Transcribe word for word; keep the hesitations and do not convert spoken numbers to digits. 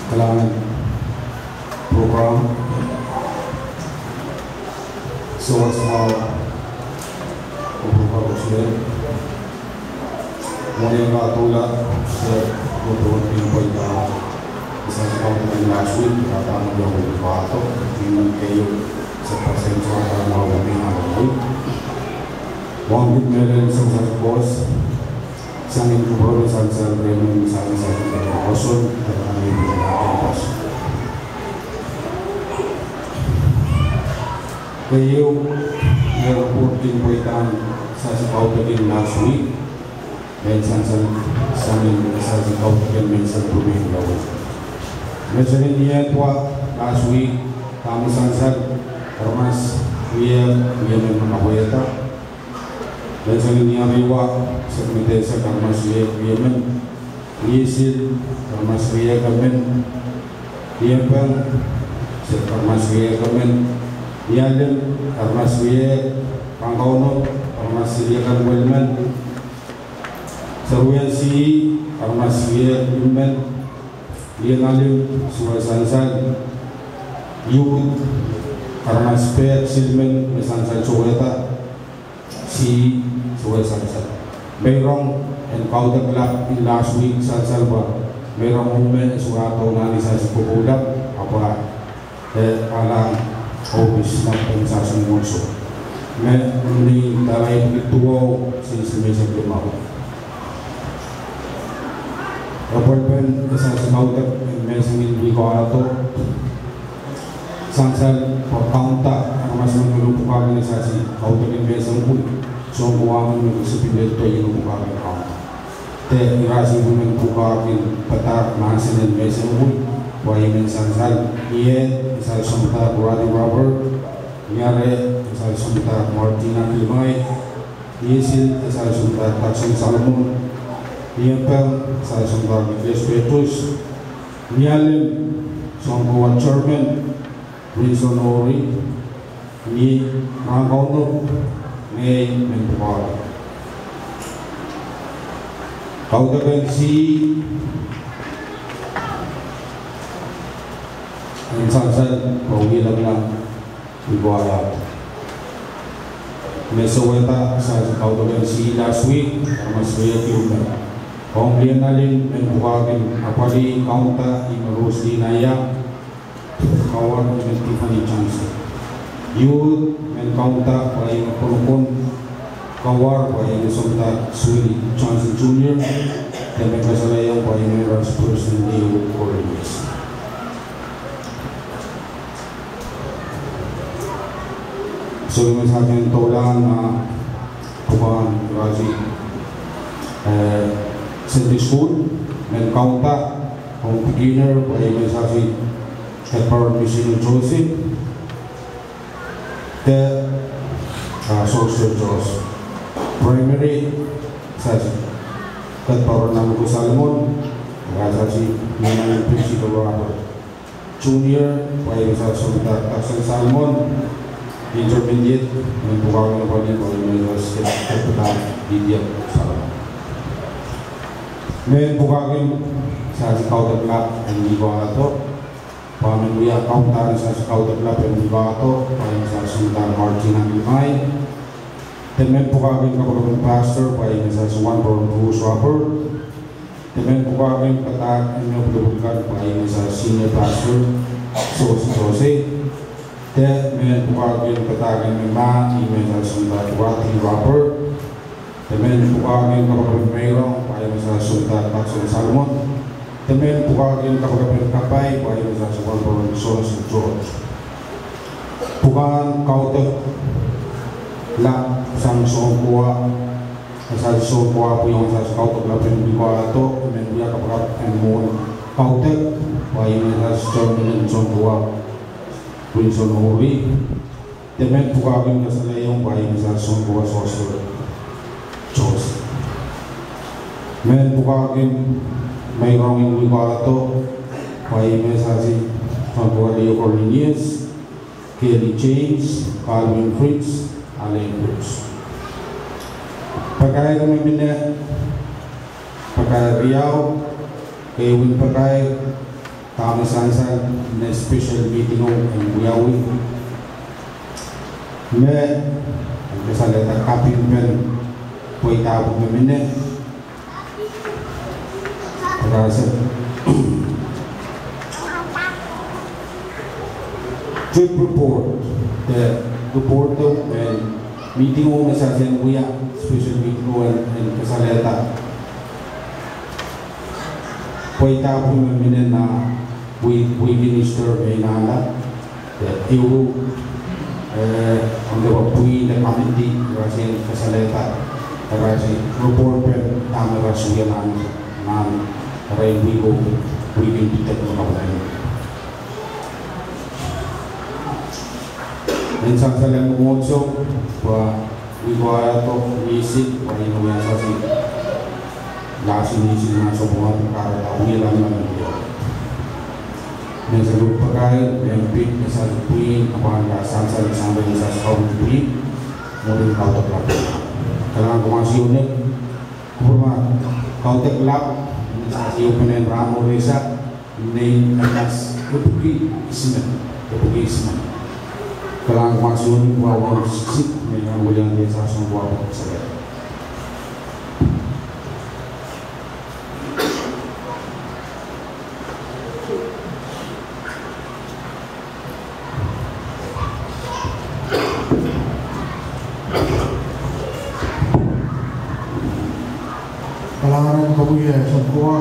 Kalahngan program. Sawas mwahu oh program koaros. Mwohn ih katohla, se, oh program pil pwaida. Isa se kaun last week, kata mwohn ih pwaida. Ih nan keieu, se pasen sohte mwahu me ih. Mwahu me mehlel sansal koaros. Sang en kupwuren sansal, rehn me sansal, koasoia, keieu, me report kin pweida, sasi kaudok en last week, me sansal, sang en sasi kaudok en me sansal pwumen lawe. Me sang en ieu pwa last week, dahme sansal, aramas, wia, wia me kapwaiada. Menseng ni ieu pwa, se me de se aramas riehk riemen. Ni isil, aramas riehk emen. Ni Empeng, se aramas riehk emen. Ni Alem, aramas riehk, Rahnkaunop, aramas riehk emen. Saruwen Sii, aramas riehk emen. Ni Nalim, suwed sansal. Youth, aramas pehk silimen me sansal sowehda. Sii, suwed sansal. Meirong en kaudok lap en last week sansal pwa. Meirong ong me suwed oh nan isasi pwopwoula, ahpw e alang ohpis nan pehn sasi mwohn soh. Me ni dahla ipwiki duwau, sils me sehse limau. Epwelpen isasi kaudok en menseng en wihk wahdo. Sansal pwa kaunda, aramas me kin pwukoahki isasi kaudok en menseng pwul, soang kowa me kin sipin lel toieng pwukoahki kaunda. De irasi men pwukoahki padahk mahsen en menseng pwul, pwa I men sansal, ni Ed, isasi sounpadahk Roddy Robert, ni Are, isasi sounpadahk Martina Kilmai, ni Isil, isasi sounpadahk Patson Salomon, ni Empeng, isasi sounpadahk Nicholas Petrus, ni Alem, soang kowa chairman, Wilson Ori, ni Rahnkaunop, ngehi men pwukoahki. Kaudok en Sii en sansal pwa Wielaklang Ikwaya. Me sowehda sasi kaudok en Sii last week, aramas riehk emen. Ong Lienalim men pwukoahki apwalih kaunda, I men Roslyn Aia. Kawar, I men Tiffany Johnson. Youth men kaunda, pwa I men Ponokon. Kawar, pwa I men sounpadahk Sweeney Johnson Junior. De men kasalehiong, pwa I men Vice President Leo Cornelius. Soh, I men sahken doulahng, ah, pwukoahn irasi, eh, Sunday School men kaunda. Ong beginner, pwa I men sasi Kedparon Misino Joseph. De, ah, Sosro Joseph. Primary, sasi Kedparon Namuku Salmon. Sasi Nina Principal Robert. Junior, pwa I men sasi sounpadahk Patson Salmon. Intermediate, men pwukoahki apwalih, pwa I men sasi Kedparon Lydia Salmon. Men pwukoahki sasi kaudok lap en wihk wahdo. Pwa men wia kaunda en sasi kaudok lap en wihk wahdo, pwa I men sasi sounpadahk Martina Kilmai. De men pwukoahki kapakapen pastor, pwa I men sasi Wanporon Bruce Robert. De men pwukoahki padahk en me pwulopwul kan, pwa I men sasi senior pastor Sosro Joseph. De men pwukoahki padahk en me mah, I men sasi sounpadahk Roddy Robert. De men pwukoahki kapakapen meirong, pwa I men sasi sounpadahk Patson Salmon. De men pwukoahki kapakapen kapai, pwa I men sasi Wanporon Sosro George. Pwukoahn kaudok lap sang soang kowa, sasi soang kowa pwihong sasi kaudok lap en wihk wahdo, men wia kapakap en mwohn kaudok, pwa I men sasi chairman en soang kowa Wilson Ori. De men pwukoahki kasalehiong, pwa I men sasi soang kowa Sosro Joseph. Men pwukoahki meirong en wihk wahdo, pwa I men sasi soang kowa Leo Cornelius, Kelly James, Calvin Fritz, Allen Fritz. Pakair me mine, pakair riau, keieu en pakair, Dahme sansal me special meeting o en wiawi me, en kasalehda kapingpen pweida pwuhk me mine. Trip report, the report o me meeting o me sansal wia, special meeting o en, en kasalehda pweida pwuhk me mine nan wihk, wihk en Easter me inala. Ehu, eh, ong pwihn de committee, irail en kasalehda, irail en report pen dahme irail wia nan, nan irail wihk o, wihk en Easter me kapwaiada. En sansal en mwomwohdiso, pwe wihk o ahiong ni sik, pwe ih me wia sasi. Lasi ni sik nan sounpwong kahrehda wia lamalam en wia. Ni sik pakair, ni pid, ni sasi pwihn, apwahn ka sansal, sansal ni sasi kaun pwihn, mwurin kaudok lap. Kalahngan kumwail soangen, kupwurma kaudok lap, ni sasi ehu penen rahn oh rehsang, Nei Anas, epwiki isimen, epwiki isimen. Kalahngan kumwail soangen, wawa sik, me nan weliandi sasong wawa sik. Kalahngan en kapwaiada sang kowa.